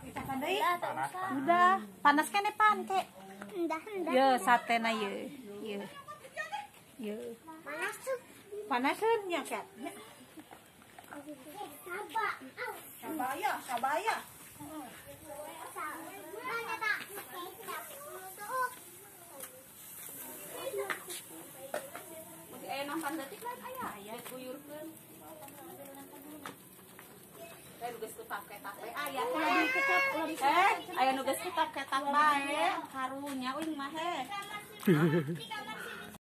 Dicakan deui. Udah, panas keneh pan ke. Endah, endah. Ye, satena ye. Ye. Ye. Panas tuh. Panaseun nya, Kat. Nya. Sabar. Sabaya, sabaya. Mana tak? Masih aya 6 detik kan aya aya guyurkeun. Aya nu geus ketap-ketap bae aya. Aya nu geus ketap-ketap bae karunya uing mah he.